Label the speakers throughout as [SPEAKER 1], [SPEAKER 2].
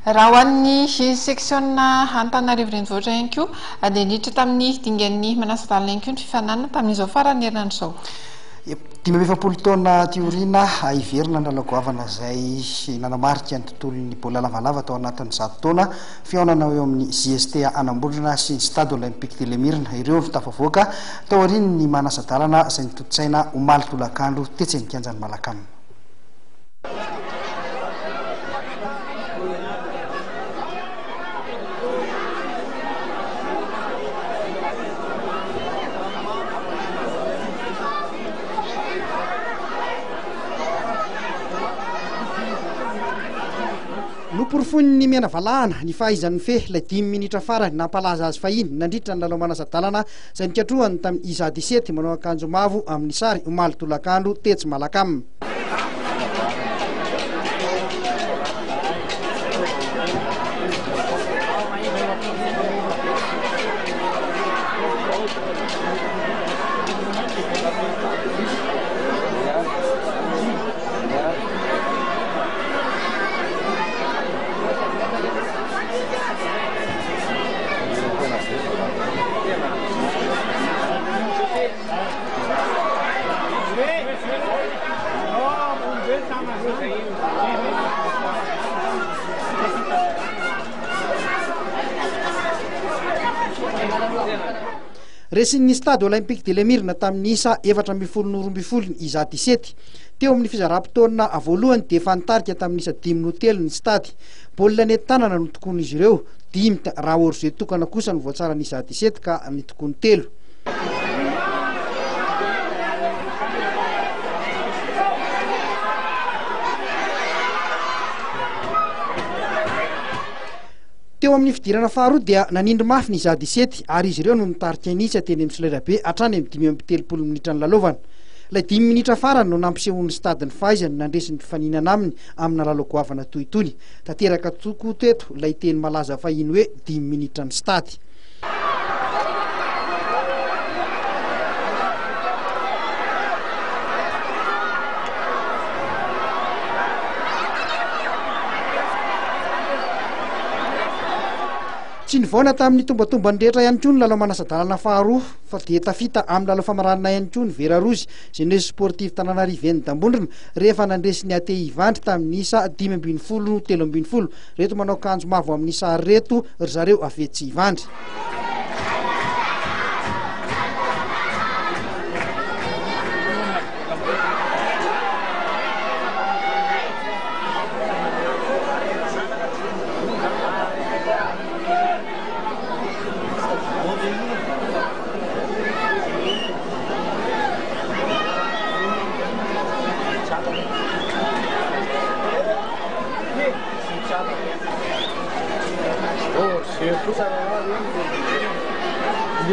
[SPEAKER 1] Raha ho an'ny seksiona Antananarivo Renivohitra ihany koa dia niditra tamin'ny dingan'ny manasa-dalana ihany koa ny fifaninanana tamin'izao faran'ny herinandro izao.
[SPEAKER 2] 45 taona aty aoriana, hiverina ny lalao goavana izay nanamarika ny tontolon'ny baolina lavalava tao anatin'ny 100 taona. Fihaonana eo amin'ny JSTA Anambondrona sy ny Stade Olympique de l'Emirina ireo no tafavoaka taorian'ny manasa-dalana izay notontosaina omaly tolakandro tetsy amin'ny kianjan'i Malacam. Noporofoin'ny mianavalahana ny fahaizany mifehy ilay dimy minitra farany nampalaza azy fahiny nandritra ny lalao manasa-dalana izay nikatrohany tamin'ny isa disety manao akanjo mavo amin'ny sary omaly tolakandro tetsy Malacam. Resin'ny Stade Olympique de l'Emirina tamin'ny isa 14 no 12 ny isa disety. Teo amin'ny fizaram-potoana voalohany dia efa nitarika tamin'ny isa dimy noho telo ny Stade. Baolina nentin-tanana no tokoin'izy ireo, dimy, raha hors-jeu tokana kosa no voatsaran'ny isa disety ka nitokoany telo. Teo amin'ny fidirana faharoa dia nanindry mafy ny Zadisety ary izy ireo no nitarika ny isa teny amin'ny solairabe hatrany amin'ny 35 minitra nilalaovana. Ilay dimy minitra farany no nampisehoan'ny Stade ny fahaizany nandresy ny mpifaninana aminy amina lalao goavana toy itony. Tanteraka tokoa teto ilay teny malaza fahiny hoe dimy minitra ny Stade. Tsy nivaona tamin'ny tombantombany rehetra ihany koa ny lalao manasa-dalana faharoa fa dia tafita amin'ny lalao famaranana ihany koa ny Vera Rozy, Jeunesse Sportive Tananarive eny Dambondrona rehefa nandresy ny ATI Ivandry tamin'ny isa 15 13. Reto manao akanjo mavo amin'ny sary reto ry zareo avy etsy Ivandry.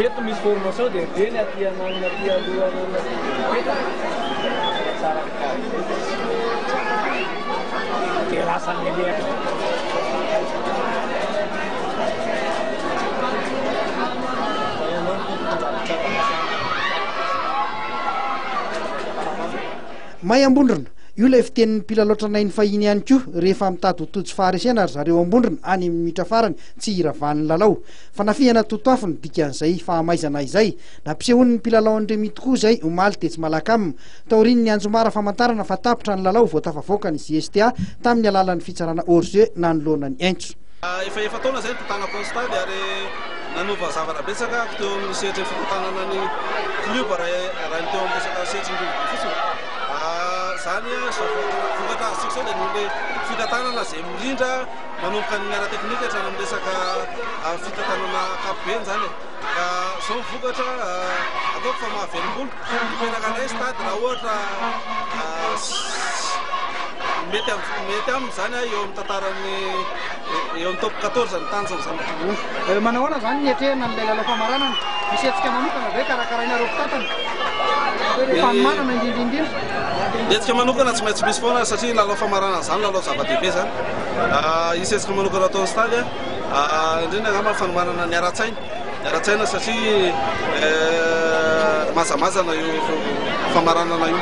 [SPEAKER 3] Eto misy formation dia be ny aty ananona aty aloha ananona aty tsara dia lasa melehaka.
[SPEAKER 2] May Ambondrona, io ilay fitenin'ny mpilalao tranainy fahiny ihany koa rehefa mitady ho tojo faharesena ry zareo Ambondrona any amin'ny minitra farany tsy hiravan'ny lalao. Fanafihana totoafo no dikan'izay fahamaizana izay. Nampisehoan'ny mpilalao an'i Remy tokoa izay omaly tetsy Malacam. Taorian'ny anjomara famantarana fa tapitra ny lalao vao tafavoaka ny JSTA tamin'ny alalan'ny fitsarana hors-jeu nanoloana ny Aintso.
[SPEAKER 4] Efa efa-taona izay nitantanako ny stade ary nanova zavatra betsaka aho teo amin'ny sehatry ny fitantanana ny club raha ny teo amin'ny resaka sehatry ny rugby fotsiny. Izany izao vokatra azontsika izao dia noho ilay fitantanana izay mirindra manomboka ny ara-teknika hatrany amin'ny resaka fitantanana ankapobeny izany e. Ka izao ny vokatra ataoko fa mahavelom-bolo. Mipetraka indray stade raha ohatra mety mety aminy izany eo amin'ny tantaran'ny eo amin'ny top 14 ny tanjona izany.
[SPEAKER 2] Manao ahoana izany ny hiatrehana an'ilay lalao famaranana? Misy hetsika manokana ve karakarainareo mpitantana? Fanomanana indrindra indrindra.
[SPEAKER 4] Hetsika manokana tsy maintsy misy foana satria lalao famaranana izany lalao zava-dehibe izany. Hisy hetsika manokana ataon'ny stade indrindra angamba ny fanomanana ny ara-tsaina. Ny ara-tsaina satria mazamazana io famaranana io.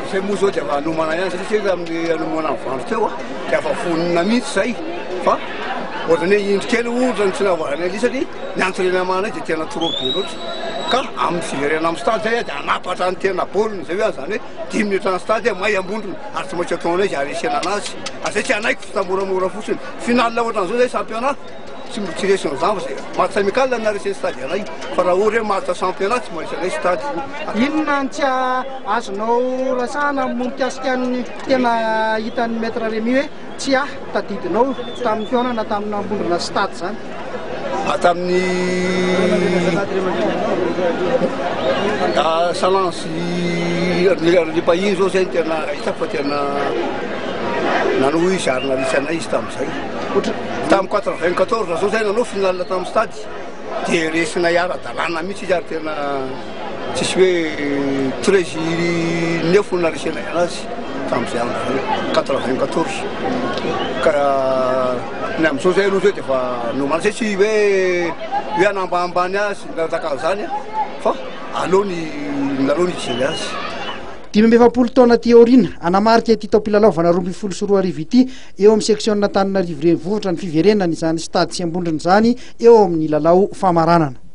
[SPEAKER 5] Izay moa izao dia efa hanomana ihany satria tsika amin'ny hanomana ny valo teo dia efa vonona mihitsy izay fa Ohatran'ny hoe indro kely ohatra ny tsy nahavoazanay an'ilay satria ny entraînement anay dia tena trop be loatra. Ka amin'ny fiverenana amin'ny stade zay dia hanapatra ny tena baolina izay hoe izany hoe dimy minitra any stade may Ambondrona ary tsy maintsy ataonay izay haharesena anazy. Ary zay tsy hanaiky fa moramora fotsiny. Finale ohatran'izao zay championnat tsy tsy resin'izany fa zay match amical no naharesen'ny stade anay fa raha ohatra hoe match championnat tsy maharesy anay stade.
[SPEAKER 2] Inona no tsy azonao resahana mikasika ny tena hitan'ny Maître Rémi hoe tsy ahy tadidinao tamin'ny fihaonana tamina Ambondrona stade izany?
[SPEAKER 5] Tamin'ny challenge iny zao zay no tena hitako fa tena nanao izy ary narisy anay izy tamin'izay. Tamin'ny 94 zao zay nanao finale tamin'ny stade dia resinay ara-dalàna mihitsy izy ary tena tsisy hoe 13 9 no naresenay anazy tamin'izay andro izay, 94. Ka ny amin'izao zay aloha zay dia efa normal zay, tsy hoe hoe hanambanimbany azy na tahaka an'izany fa aleo ny aleo ny hijery azy.
[SPEAKER 2] 45 taona aty aoriana, hanamarika ity taom-pilalaovana 2012 ity eo amin'ny seksiona Antananarivo Renivohitra ny fiverenana izany stade sy Ambondrona izany eo amin'ny lalao famaranana.